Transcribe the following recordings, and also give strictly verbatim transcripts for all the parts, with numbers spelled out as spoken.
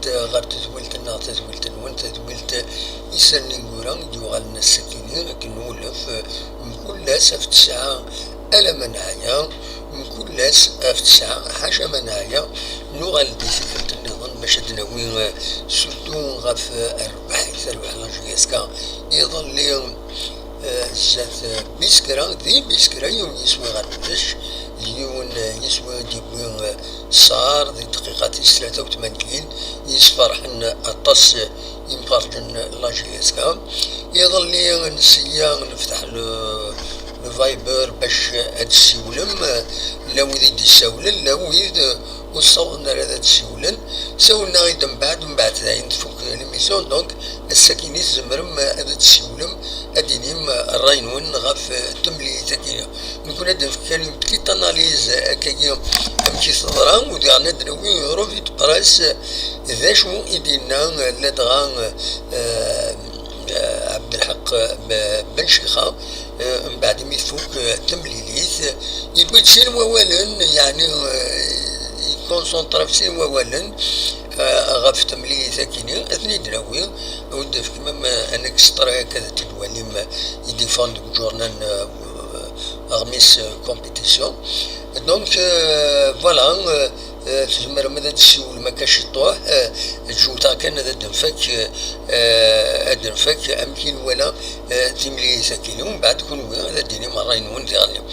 ɣer tedwilt-nneɣ, tadwilt-nwen, tadwilt Isern Ineggura i d-yuɣalen ass-agi-nni, akken nwulef, eh, mkul ass ɣef tesɛa alamma neɛya, mkul ass ɣef tesɛa ḥaca ma neɛya, nuɣal-d i tikkelt-nniḍen bac ad d-nawi, eh, surtout ɣef, eh, rrbeḥ i terbeḥ la J S K iḍelli, eh, zdat, eh, Biskra, di Biskra, yiwen yiswi ɣer kullec, d yiwen, eh, yiswi i d-yewwi, eh, Ṣṣar di dqiqa tis tlata u tmanyin, yesferḥen aṭas imferǧen la J S K. Iḍelli nseyya nefteḥ le, le Viber bac ad d-ssiwlem, eh, la wid i d-issawlen, la wid, eh, ur ssawḍen ara ad d-ssiwlen. Sawlen-aɣ-id mbeɛd, mbeɛd dayen tfuk l'émission, donc ass-agi-nni tzemrem ad d-ssiwlem, ad d-tinim ṛṛay-nwen ɣef, eh, temlilit-agi. Nekkni ad d-nefk kan une petite analyse, eh, akkagi amek i teḍra, u diɣen ad d-nawi revue de presse, eh, d acu i d-yenna, eh, ladɣa, eh, eh, Ɛebdelḥaq, eh, Ben Cixa, eh, mbeɛd mi tfuk, eh, temlilit, eh, yewwi-d sin wawalen, yeɛni, eh, yekkunsenṭra ɣef sin wawalen, eh, ɣef temlilit-agi-nni, ad ten-id-nawi, ad d-nefk même, eh, un extrait akka ad t-id-twalim, eh, i d-yeffɣen deg uǧurnal, eh, Armis, eh, Compétition. Donc, eh, voilà, eh, eh, tzemrem ad d-tessiwlem akka ciṭuḥ, eh, ǧǧut-aɣ kan ad d-nfak, eh, ad d-nfak amek i nwala, eh, timlilit-agi-nni, umbeɛd kunwi ad d-tinim ṛṛay-nwen diɣen.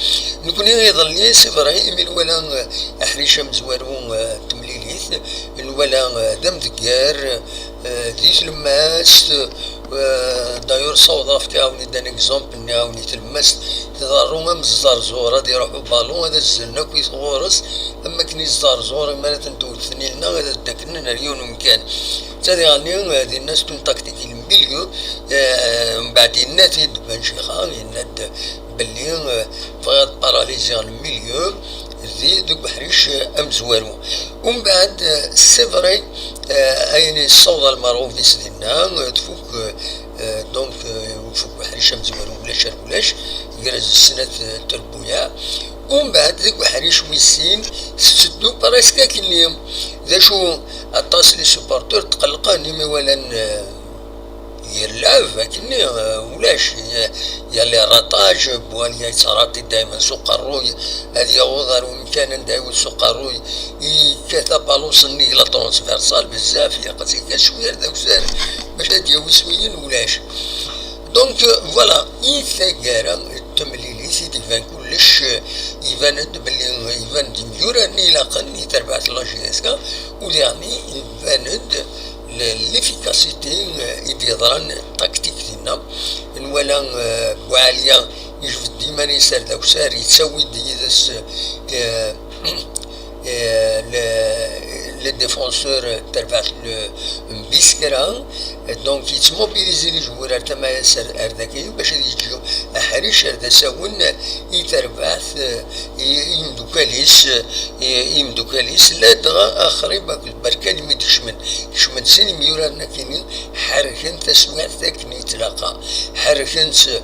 Nekkni iḍelli, c'est vrai, imi nwala, eh, aḥric amezwaru, eh, n temlilit, nwala, eh, d amdegger, eh, di tlemmast, eh, d'ailleurs, ssawḍeɣ ad fkeɣ-awen-id un exemple, nniɣ-awen i tlemmast, iḍerru am zzerẓur, ad iruḥ ubalu, ad azzlen akk i tɣur-s, am wakken i zzerẓur, imi ara ten-tewwet tnilna, ad d-ddaklen ar yiwen umkan. D tadiɣ-nni, eh, dinna c'est une tactique i le milieu, eh, mbeɛd yenna-t-id Ben Cixa, yenna-d belli, eh, bɣiɣ ad paralysiɣ le milieu di, deg uḥric, eh, amezwaru. Umbeɛd, eh, c'est vrai, eh, ayen yessaweḍ Almarovis dinna, eh, tfuk, eh, donc, eh, tfuk uḥric amezwaru ulac ar ulac, gar snat, eh, trebbuyaɛ. Umbeɛd deg uḥric wis sin, tetteddu presque akkenni. D acu, aṭas les supporters tqellqen imi walan, eh, yir lɛeb, akkenni, eh, ulac, y-, y a les ratages, Boualia yettaraṭi daymen s uqerruy, ad yaweḍ ar umkan anda yewwet s uqerruy, yekkat abalus-nni la transversale bezzaf, yeqqes-ikas cwiya ar dawsar, bac ad yawi iswiyen, ulac. Donc, euh, voilà, i taggara n temlilit i d-iban kullec, eh, iban-d belli, iban-d imyuraren i ilaqen i terbaɛt n la J S K, u diɣen iban-d l-, l'efficacité, eh, i d-yeḍran taktik dinna. Nwala, eh, Buɛaliya yejbed-d iman-is ar dawsar, yettawi-d yid-s, eh, eh, le, le défenseur n terbaɛt n Biskra. Donc yettmobilizi les joueurs ar tama-s ar, ar dagi bac ad yeǧǧ aḥric ar d asawen i terbaɛt, eh, i, i yimdukal-is, eh, i, i yimdukal-is, ladɣa Axrib akked Berkan imi d-kecmen. Kecmen sin imyuraren akkenni, ḥerken taswiɛt akken yettlaqa. Ḥerken-tt, eh,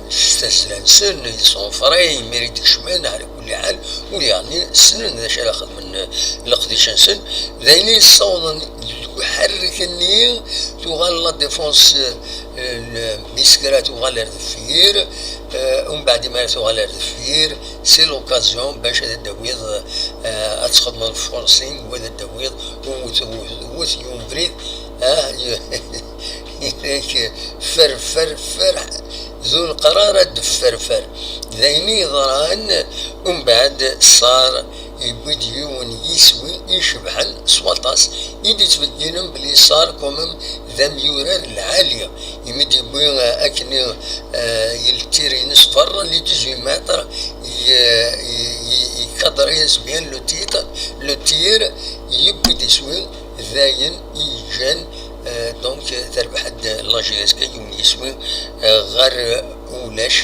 s tazzla-nsen, ils sont frais, imir i d-kecmen, ɛla kulli ḥal, u yeɛni ssnen d acu ara xedmen, eh, leqdic-nsen. D ayen i yessawḍen deg uḥerrek-nni, tuɣal la défense, eh, n Biskra tuɣal ar deffir, eh, umbeɛd imi ara tuɣal ar deffir, c'est l'occasion bac ad d-tawiḍ, eh, ad txedmeḍ forcing, u ad d-tawiḍ wwet, wwet, wwet, yiwen ubrid, ah, y-, yak fer, fer, fer, d uneqrar ad d-ferfer. D ayen i yeḍran, umbeɛd Ṣar yewwi-d yiwen yiswi icebḥen s waṭas, i d-yettbegginen belli Ṣar quand même d amyurar lɛali, imi d-yewwi, eh, akken, eh, yeltir-ines berra les dix-huit mètres, y-, y-, y-, yekadr-as bien le titre, le tir, yewwi-d iswi, d ayen i yeǧǧan, eh, donc, terbeḥ-d la J S K yiwen yiswi, eh, ɣer ulac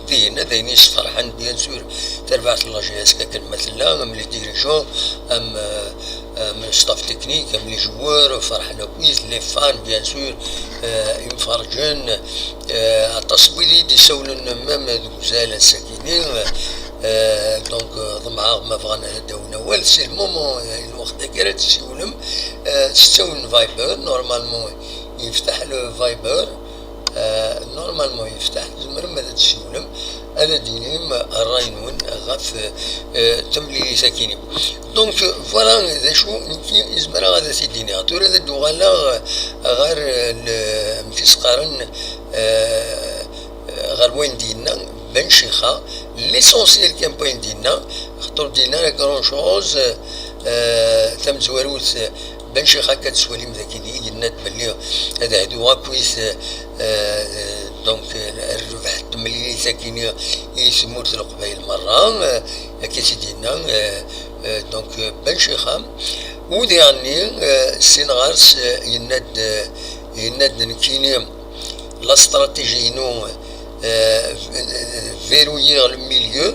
din. D ayen yesferḥen, bien sûr, terbaɛt la J S K akken ma tella, am les dirigeants, am, eh, am le staff technique, am les joueurs, ferḥen akkit, les fans, bien sûr, eh, imferǧen, eh, aṭas n wid i d-isawlen, même deg uzal ass-agi-nni, eh, Euh, donc, euh, ḍemɛeɣ ma bɣan ad d-awin awal, c'est le moment, euh, lweqt-agi ara d-tessiwlem. Euh, s ttawil n Viber, normalement yeftaḥ le Viber. Euh, normalement yeftaḥ, tzemrem ad d-tessiwlem, ad d-tinim ṛṛay-nwen ɣef, euh, temlilit-agi-nni. Donc, euh, voilà d acu nekki zemreɣ ad t-id-iniɣ. Tura ad d-uɣaleɣ, euh, ɣer, euh, le-, amek i s-qqaren, euh, ɣer wayen d-yenna Ben Chixa. L'essentiel kan n wayen d-yenna, xaṭer ur d-yenna ara grand chose. Euh, tamezwarut, euh, Ben Chixa akka d-teswalim dagi, yenna-d belli ad hduɣ akkit, euh, euh, donc, euh, rrbeḥ n temlilit-agi i tmurt n Leqbayel merra, euh, akka i t-id-yenna, euh, euh, donc, euh, Ben Chixa. U diɣenni, euh, sin ɣer-s, euh, yenna-d, euh, yenna-d nekkini, la stratégie-inu, euh, verrouiller le milieu,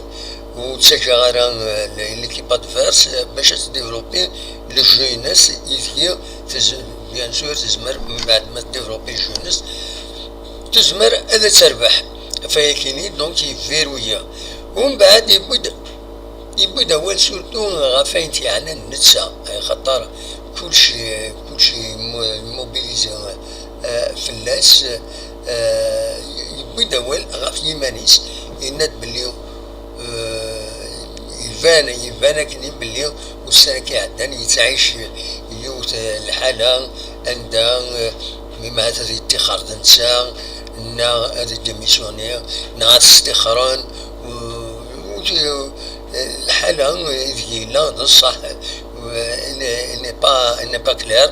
ur ttaǧǧaɣ ara, euh, l'équipe adverse, euh, bac ad tdévelopper le jeunesse, ideg tez-, bien sûr, tezmer, mbeɛd ma tdévelopper le jeunesse, tezmer ad terbeḥ. Ɣef wayagi-nni, donc, iverrouya. Umbeɛd, yewwi-d, yewwi-d awal surtout ɣef wayen t-yeɛnan netta, axaṭer kulci, kulci yemmu-, yemmobilizi, euh, fell-as, euh, yewwi-d awal ɣef yiman-is, yenna-d belli, euh, iban, iban akken belli ussan-agi iɛeddan yettɛic yiwet, euh, lḥala anda, euh, mi ahat ad yettixer d netta, neɣ ad démissionner, neɣ ad t-stixren, u-, u-, lḥala ideg yella d ṣṣeḥ, euh, n'est pas, n'est pas clair.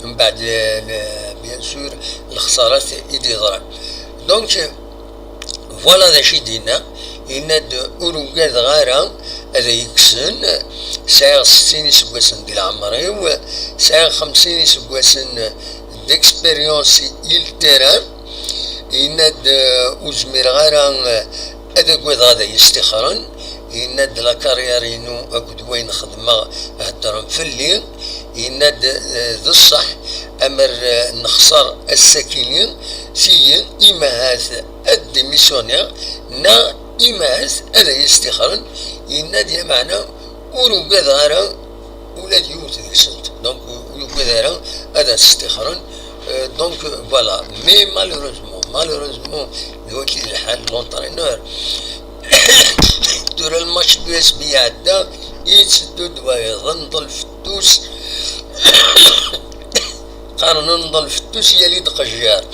Mbeɛd, le, le, bien sûr, lexsarat i d-yeḍran. Donc, voilà d acu i d-yenna. Yenna-d, ur ugadeɣ ara ad iyi-kksen. Sɛiɣ settin iseggasen di leɛmer-iw, sɛiɣ xemsin iseggasen d'expérience il terrain. Yenna-d, ur zmireɣ ara ad agadeɣ ad iyi-stixren. Yenna-d, la carrière-inu akked wayen xedmeɣ heddren fell-i. Yenna-d, eh, d ṣṣeḥ, amer, eh, nexṣer ass-akini, tigi, imahat ad démissionniɣ, neɣ imahat ad iyi-stixren. Yenna-d, lameɛna ur ugadeɣ ara ula d yiwet deg-sent. Donc, ur ugad ara ad as-stixren. Euh, donc, euh, voilà. Mais malheureusement, malheureusement, d wagi d lḥal n l'entraîneur. Tura lmatch n l'U S B iɛedda, yetteddu-d wayeḍ, nḍel fettus. Qqaren nḍel fettus, yali-d qejjar.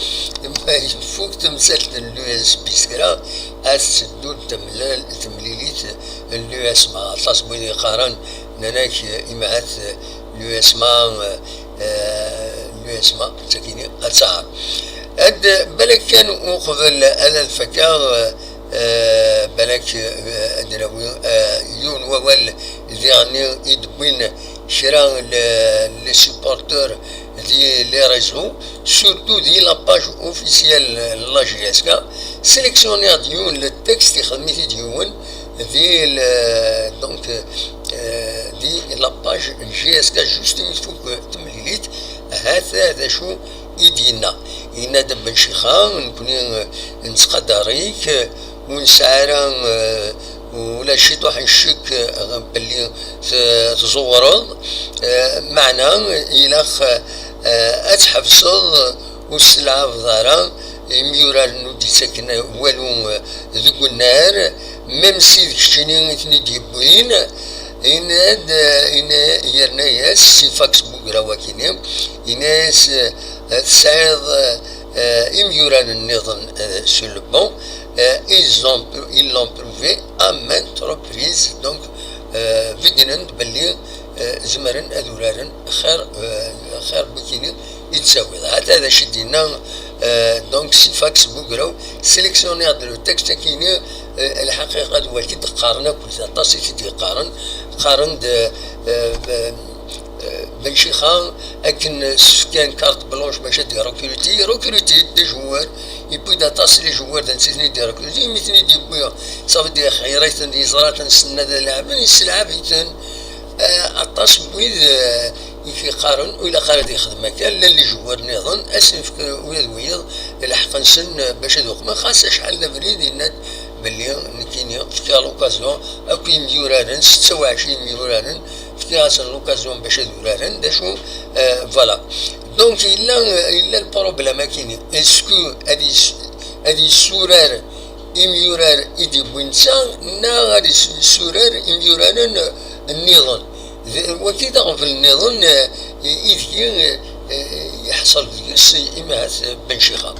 Ma tfuk temsalt n l'U S B s kra, ad tetteddu-d temlal-, temlilit n l'U S M A. Aṭas n wid yeqqaren, nnan-ak, imahat l'U S M A, euh, l'U S M A, d takini ad taɛer. Ad, balak kan uqbel ad, ad fakkeɣ, euh, balak, euh, ad d-nawi, euh, yiwen wawal diɣen i d-wwin kra le-, les supporters di les réseaux, surtout di la page officielle n la J S K. Sélectionniɣ-d yiwen le texte, ixdem-it-id yiwen di le-, donc, euh, di la page n J S K, juste mi tfuk temlilit, hata d acu i d-yenna. Yenna-d a Ben Chixa, nekni, euh, nettqadar-ik, euh, ur nesɛi ara, euh, ula ciṭuḥ n ccek, euh, belli t-, tẓewreḍ, euh, meɛna ilaq, euh, ad tḥebseḍ, ur s-tleɛbeḍ ara imyuraren ur d-ittaken walu, euh, deg unnar, même si d keččini i ten-id-yewwin. Yenna-d, euh, yenna-, yerna-yas si fax bugraw akini, yenna-yas, euh, tesɛiḍ, euh, imyuraren nniḍen, euh, sur le banc, euh, ils ont, ils l'ont prouvé à maintes reprises. Donc, euh, beggnen-d belli, euh, zemren ad uraren xir, euh, xir n wikini i d-tawiḍ. Hata d acu i d-yenna, euh, donc, si fax bugraw, sélectionniɣ-d le texte akini, euh, lḥaqiqa d wagi d-qqaren akk, aṭas i t-id-yeqqaren, qqaren-d, euh, euh, Ben Chixa, akken s-fkan carte blanche bac ad irekruti, irekruti-d d joueurs, yewwi-d aṭas n les joueurs d netta i ten-id-irekruti, imi ten-id-yewwi, ça veut dire xir-iten, yeẓra-ten ssnen ad lɛeben, yesselɛab-iten. Euh, aṭas n wid, euh, i t-iqqaren, ur ilaq ara ad yexdem akka, llan les joueurs nniḍen, ad s-nefk ula d wiyiḍ lḥeqq-nsen, euh, bac ad uqmen, xas acḥal d abrid, yenna-d, Belli nekkini fkiɣ l'occasion akk imyuraren, setta u ɛecrin imyuraren, fkiɣ-asen l'occasion bac ad uraren, d acu, euh, voilà. Donc yella, yella lproblème akini. Est-ce que ad is-, ad yessurar imyurar i d-yewwi netta, neɣ ad is-, yessurar imyuraren nniḍen? D-, wagi d aɣbel nniḍen, euh, i deg-i, euh, yeḥṣel deg-s imahat Ben Cixa.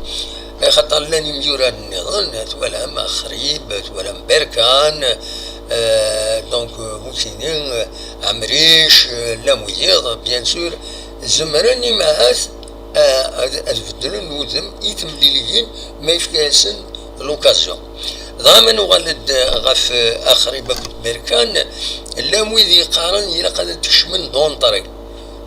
Axaṭer llan imyurar nniḍen, twalam Axrib, twalam Berkan, euh, donc, euh, Mukini, euh, Amric, euh, llan wiyiḍ, bien sûr, zemren imahat, euh, ad, ad beddlen udem i temliliyin ma yefka-yasen l'occasion. Dɣa ma nuɣal-d ɣef, euh, Axrib akked Berkan, llan wid yeqqaren ilaq ad d-kecmen d'entrée.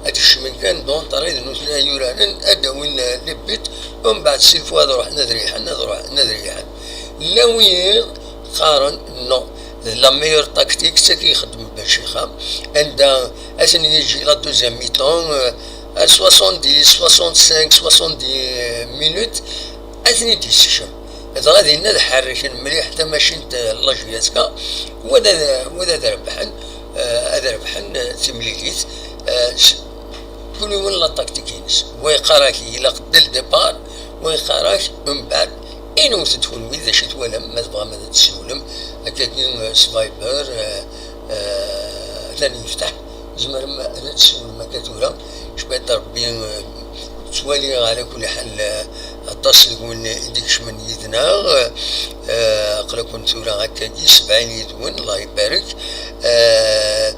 Ad kecmen kan d'entrée d nutni ay yuraren, ad d-awin, euh, les buts, umbeɛd s'il faut ad ruḥen ad riḥen, ad ruḥen ad riḥen. Llan wid qqaren non, d la meilleure tactique, d tagi ixeddem Ben Cixa, anda ad ten-yeǧǧ la deuxième mi-temps, euh, à soixante-dix, soixante-cinq, soixante-dix minutes, ad ten-id-yessekcem. Dɣa dinna ad ḥerrken mliḥ tamacint n la J S K, wala, wala ad rebḥen, eh, ad rebḥen, eh, timlilit, eh, s-, kul yiwen la tactique-ines. Wa yeqqar-ak ilaq dès le départ, wa yeqqar-ak mbeɛd, inwet-d kunwi d acu i twalam, ma tebɣam ad d-tessiwlem, akkagi, eh, s Viber, eh, eh, atan yefteḥ, tzemrem ad d-tessiwlem akka tura, cwiṭ Rebbi, eh, ttwaliɣ ɛla kulli ḥal, eh, aṭas deg-wen i d-ikecmen yid-neɣ, eh, aql-aken tura akkagi sebɛin yid-wen, Allah ibarek. Eh,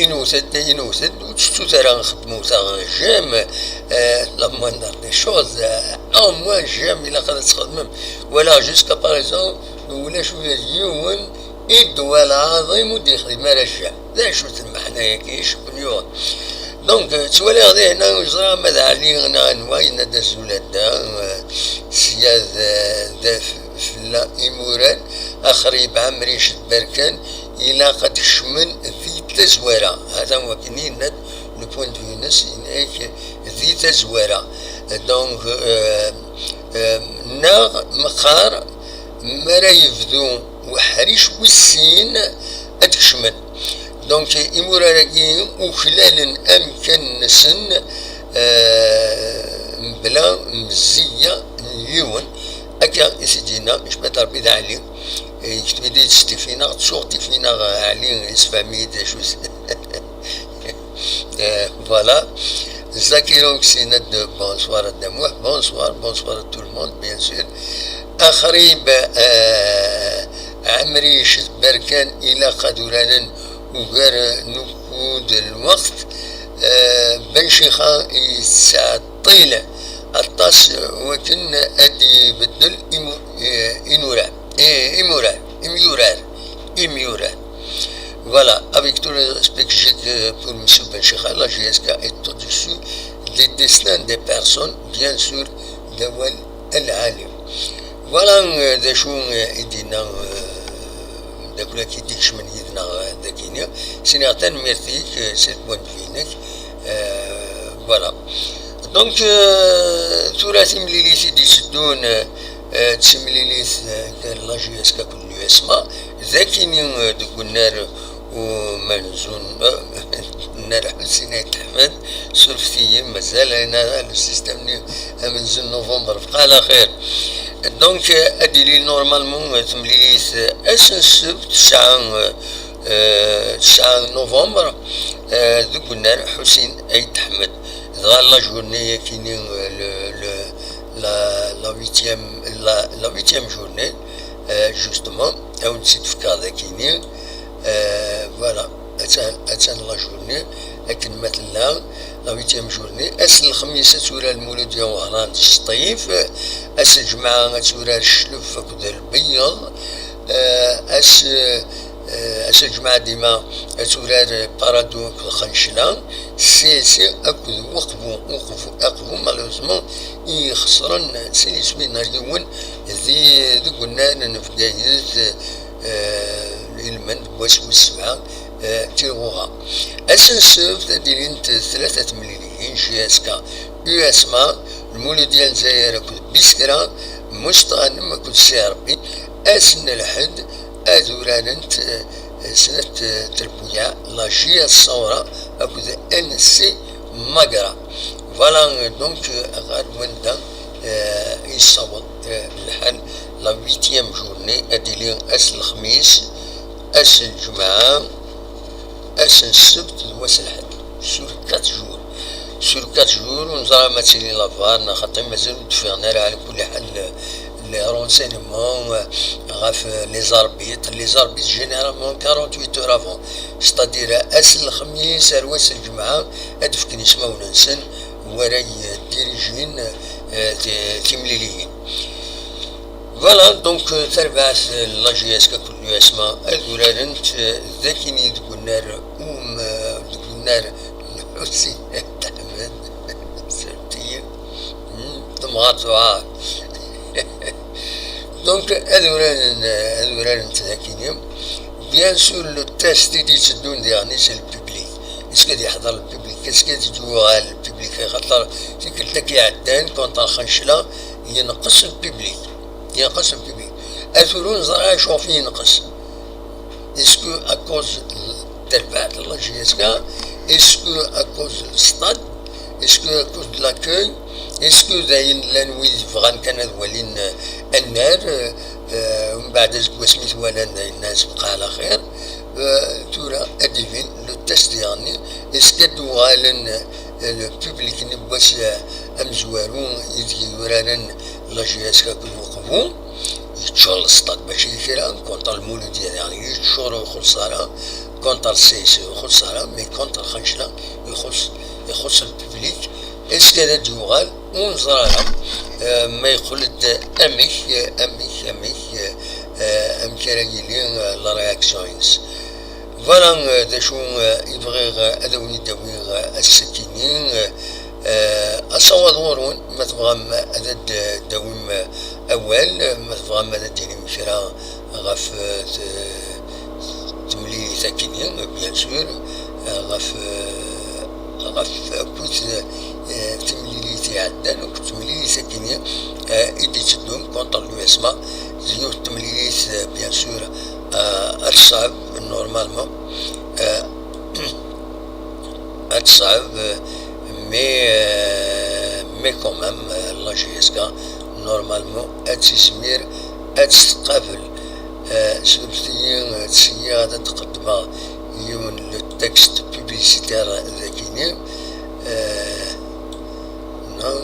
inwet-d, inwet-d, ur tettut ara xedmut-a, j'aime, eh, la moindre des choses, eh, au moins j'aime, ilaq ad txedmem. Wala jusqu'à présent, ulac ula d yiwen i ddwa lɛaḍim ur d-yexdim ara j'aime. D acu-t lmeḥna-yagi, acu ken-yuɣen? Donc, ttwaliɣ dihna, ur ẓriɣ ma d Ɛli neɣ anwa, yenna-d azul a dda, eh, sya d, d fella imuran, Axrib, Ɛemric d Berkan, ilaq ad kecmen di tazwara. Hatan wakken yenna-d le point de vue-ines, yenna-k di tazwara. Donc, eh, eh, neɣ meqqar, mi ara yebdu uḥric wis sin ad kecmen. Donc, imurar-agi uklalen amkan-nsen, eh, mebla mzeyya n yiwen. Akka i s-id-yenna Cbiṭ Rebbi d Ɛli. Yekteb-id-id s tifinaɣ, ttuɣ tifinaɣ, Ɛli yessefhem-iyi-d d acu-t. Eh, voilà. Zakir Oxy yenna-d bonsoir a Dda Muḥ, bonsoir, bonsoir à tout le monde, bien sûr. Axrib, eh, Ɛemric d Berkan ilaq ad uraren ugar n ukud n lweqt. Eh, Ben Cixa yettɛeṭṭil aṭas wakken ad ibeddel imu-, eh, inurar, eh, imurar, imyurar, imyurar. Voilà, avec tout le respect que j'ai que pour Monsieur Ben Chicha, la J S K est au-dessus des destins des personnes, bien sûr, d awal lɛali. Voilà, euh, d acu, euh, i d-yenna, euh, d akk-agi i d-ikecmen yid-neɣ, euh, dagini. Siniɣ tanemmirt-ik, euh, s lbundiv-inek. Euh, voilà. Donc, euh, tura timlilit i d-itteddun, euh, d timlilit, euh, n la J S K akked l'U S M A, d akini, euh, deg unnar umenzu n, euh, unnar Ḥusin Ayt Ḥmed, surfet-iyi, mazal ayna le système-nni amenzu n novembre, bqa ɛla xir. Donc, euh, ad d-tili normalement, euh, temlilit, euh, ass n ssebt, tesɛa, euh, euh, tesɛa novembre, euh, deg unnar Ḥusin Ayt Ḥmed. Dɣa la journée-yakini, euh, le, le, la, la huitième, la, la huitième journée, euh, justement, ad wen-tt-id-fkeɣ dakini. Euh, voilà, attan, attan la journée, akken ma tella, la huitième journée. Ass n lexmis ad turar Lmuludya Wehran d Sṭif. Ass n lǧemɛa ad turar Cclef akked Lbeyyeḍ. Euh, ass, euh, ass n lǧemɛa dima ad turar Parado akked Xencla. C S C akked Uqbu, Uqbu, Aqbu, malheureusement, i ixesren sin iswiyen ar yiwen di, deg unnar n Bgayet, eh, ilmend n wass wis sebɛa, eh, Tiɣuɣa. Ass n ssebt ad d-ilint tlata temliliyin, J S K, U S M A, Lmuludya n Lezzayer akked Biskra, Mustaɣanem akked Si Rebbi, ass n lḥedd, ad urarent, eh, snat, eh, trebbuyaɛ, la J S Saoura akked N C Magra. Voilà, eh, donc, eh, ɣer wanda, eh, yessaweḍ, eh, lḥal, la huitième journée, ad d-tili ass n lexmis, ass n lǧemɛa, ass n ssebt d wass n lḥedd. Sur quatre jours. Sur quatre jours, ur neẓri ma ad tili la VAR, neɣ xaṭi mazal ur d-ffiɣen ara, ɛla kulli ḥal, les renseignements, euh, ɣef, euh, les arbitres. Les arbitres, généralement, quarante-huit heures avant. C'est-à-dire, ass n lexmis ar wass n lǧemɛa, ad d-fken ismawen-nsen, wara yeddirijin, euh, ti-, timliliyin. Voilà, donc, euh, tarbaɛt, euh, n la J S K akked l'U S M A ad urarent, euh, d akini deg unnar um, euh, deg unnar n Ḥusin At Ḥmed, sirtiyen, hmm, temɣart tuɛar. Donc, ad uraren, euh, ad urarent d akini. Bien sûr, le test i d-yetteddun diɣen, c'est le public. Est-ce que ad yeḥḍer le public? Est-ce que ad d-yuɣal le public? Axaṭer tikkelt-agi iɛeddan, contre Xancla, yenqes le public. Yenqes le public. Atura ur neẓri acu ɣef yenqes. Est-ce que à cause de la J S K? Est-ce que à cause du stade? Est-ce que à cause de l'accueil? Est-ce que d ayen llan wid yebɣan kan ad walin, euh, annar, euh, euh, mbeɛd aseggas mi t-walan, d ayen-nni, sebqa ɛla xir. Euh, tura ad d-ibin le test diɣenni, est-ce que ad d-uɣalen, euh, le public-nni n wass, euh, amezwaru ideg i uraren la J S K akked Uqbu? Yeččur le stade mačči d kra, contre Lmuludya diɣen yeččur ur ixuṣṣ ara, contre C S ur ixuṣṣ ara, mais contre Xancla ixuṣṣ, ixuṣṣ le public. Est-ce que ad d-yuɣal? Ur neẓri ara, euh, ma yeqqel-d amek, euh, amek, amek, euh, euh, amek ara yili, euh, la réaction-ines. Voilà, euh, d acu, euh, i bɣiɣ, euh, ad awen-id-awiɣ, euh, ass-akini, euh, euh, asawaḍ ɣur-wen, ma tebɣam ad d-tawim, euh, awal, ma tebɣam ad d-tinim kra ɣef, euh, t-, temlilit akini, bien sûr, euh, ɣef, euh, ɣef akkit, euh, temlilit iɛeddan akked temlilit akini, euh, i d-itteddun contre l'U S M A. D yiwet temlilit, euh, bien sûr, euh, ad teṣɛeb, normalement, euh, ad teṣɛeb, euh, mais, euh, mais quand même, euh, la J S K, normalement, ad tizmir ad tt-tqabel. Euh, surfet-iyi, euh, ttṣeyyiɣ ad d-qeddmeɣ yiwen le texte publicitaire dagini. Euh, non.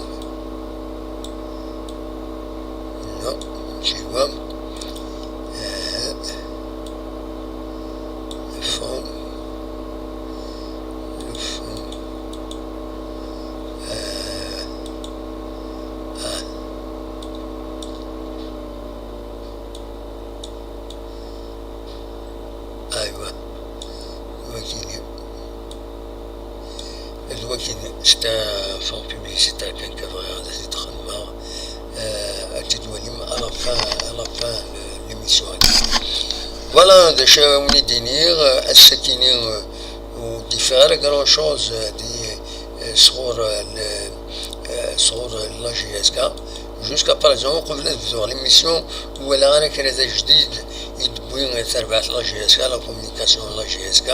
Non, tu vois. Euh, le fond. Le fond. Euh, ah. Aywa. Wagini. D wagini, c'est un fond publicitaire kan que bɣiɣ ad t-id-xedmeɣ. Euh, ad t-id-twalim à la fin, à la fin de l'émission. Voilà, d acu ara wen-id-iniɣ, euh, ass-akini, euh, ur d-yeffiɣ ara grand chose, euh, di, euh, sɣur, euh, le, euh, sɣur, euh, la J S K. Jusqu'à présent, uqbel ad bduɣ l'émission, ur walaɣ ara kra d ajdid i d-tewwi tarbaɛt la J S K, la communication la J S K.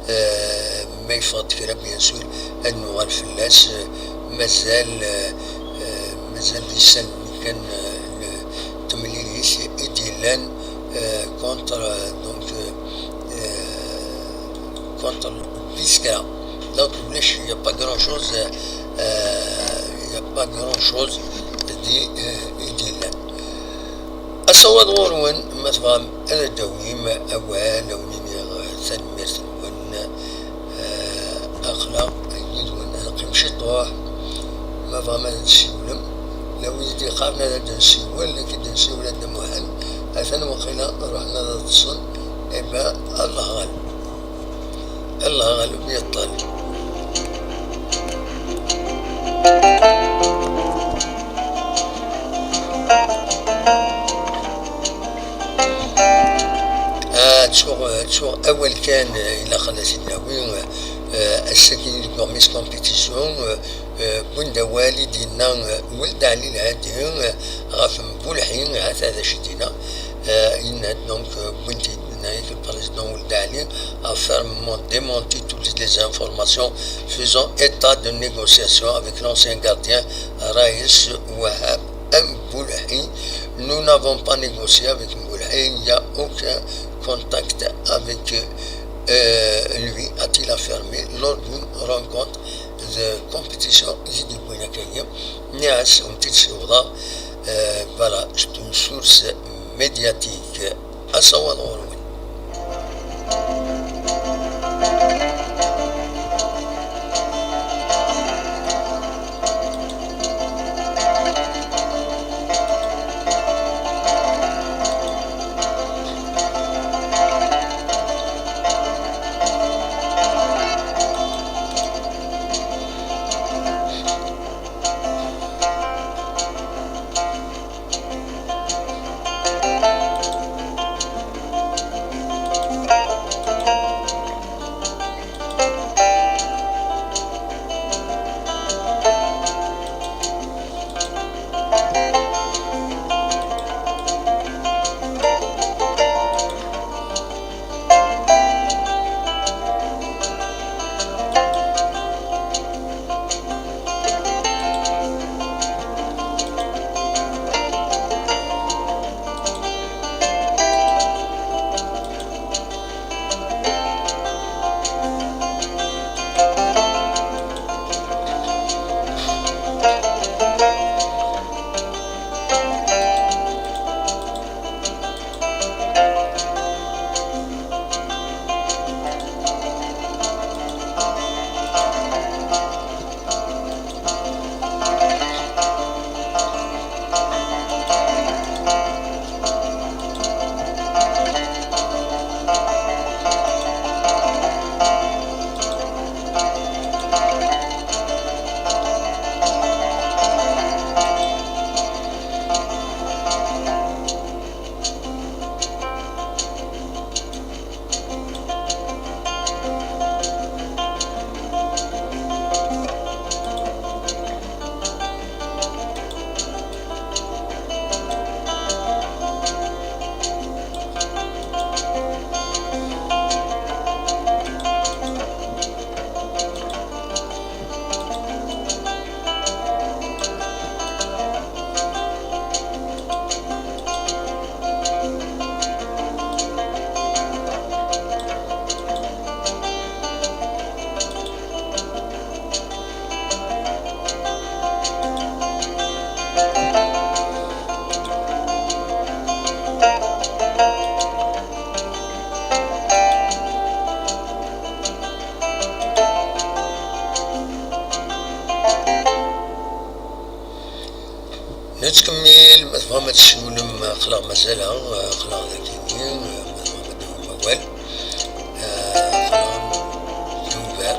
Euh, ma yeffeɣ-d kra, bien sûr, ad nuɣal fell-as. Euh, mazal, euh, euh, mazal d isalen kan, euh, n temlilit i d-yellan, euh, contre, euh, donc, euh, euh, contre Biskra. Donc, ulac, il n'y a pas grand-chose, euh, euh, il n'y a a pas grand-chose di, euh, i d-yellan. Asawaḍ ɣur-wen, ma tebɣam ad d-tawim awal, ad wen-iniɣ, euh, tanemmirt-nwen, euh, aql-aɣ yid-wen, ad neqqim ciṭuḥ, ma tebɣam ad d-tessiwlem, la wid i d-yeqqaren ad d-nsiwel, ad d-nsiwel a Dda Muḥend, atan waqila ruḥen ad ṭṭsen, eh ben, Allah ɣaleb. Allah ɣaleb yeṭṭal. Ah, ttuɣ, ttuɣ awal kan, eh, ilaq ad as-id-nawi, eh, Euh, ass-agi deg Miss Compétition, euh, euh, wwin-d awal i d-yenna, euh, Weld Ɛli Lhadi, euh, ɣef Mbulḥi, hata d acu i d-yenna. Euh, yenna-d donc, euh, wwin-t-id, yenna-yak le président Weld Ɛli a fermement démenti toutes les informations faisant état de négociations avec l'ancien gardien Raïs Wahab Mbulḥi. Nous n'avons pas négocié avec Mbulḥi, il n'y a aucun contact avec, euh, lui, a-t-il affirmé lors d'une rencontre de compétition. I t-id-yewwin akka-yi, nniɣ-as, ur m-t-id-ssiwḍeɣ. Euh, voilà, c'est une source médiatique. Asawaḍ ɣur-wen. Nettkemmil, ma tebɣam ad tessiwlem, aql-aɣ mazal-aɣ, aql-aɣ dagi, ma tebɣam ad d-tawim awal, aql-aɣ yugar.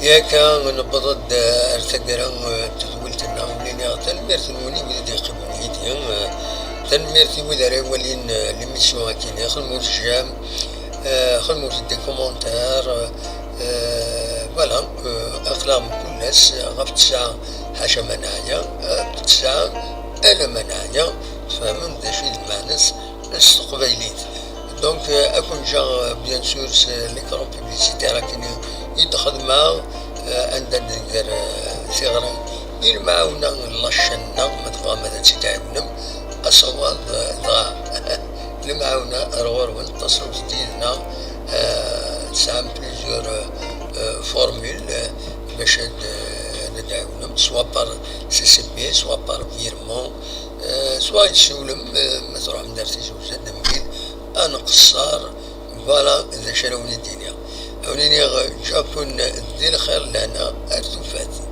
Yak, newweḍ-d ar taggara n tedwilt-nneɣ. Nniɣ tanemmirt-nwen i wid i d-yeqqimen yid-i. Tanemmirt i wid ara iwalin l'émission akkin, xedmet j'aime, xedmet des commentaires. Voilà, aql-aɣ mkul ass ɣef ttesɛa, ḥaca ma neɛya, ɣef ttesɛa alamma neɛya. Tfehmem d acu i d lmeɛna-s s teqbaylit? Donc, euh, ad ken-ǧǧeɣ, euh, bien sûr, s l'écran publicitaire akken i d-xedmeɣ, euh, anda d-nger, euh, tiɣri i lemɛawna n la chaîne-nneɣ, ma tebɣam ad tt-id-tɛiwnem, asawaḍ, euh, dɣa lemɛawna ar ɣur-wen, ttaṣlet-d yid-neɣ, euh, tesɛam plusieurs, euh, euh, formules, euh, bac ad, euh, ad d-tɛiwnem, soit par C C P, soit par virement, euh, soit ad d-tessiwlem, euh, ma tṛuḥem-d ar Tizi Uzzu, ad d-tessiwlem, ad nqeṣṣer. Voilà d acu ara wen-d-iniɣ. Ad wen-iniɣ ǧǧiɣ-ken di lxir, lehna ar tufat.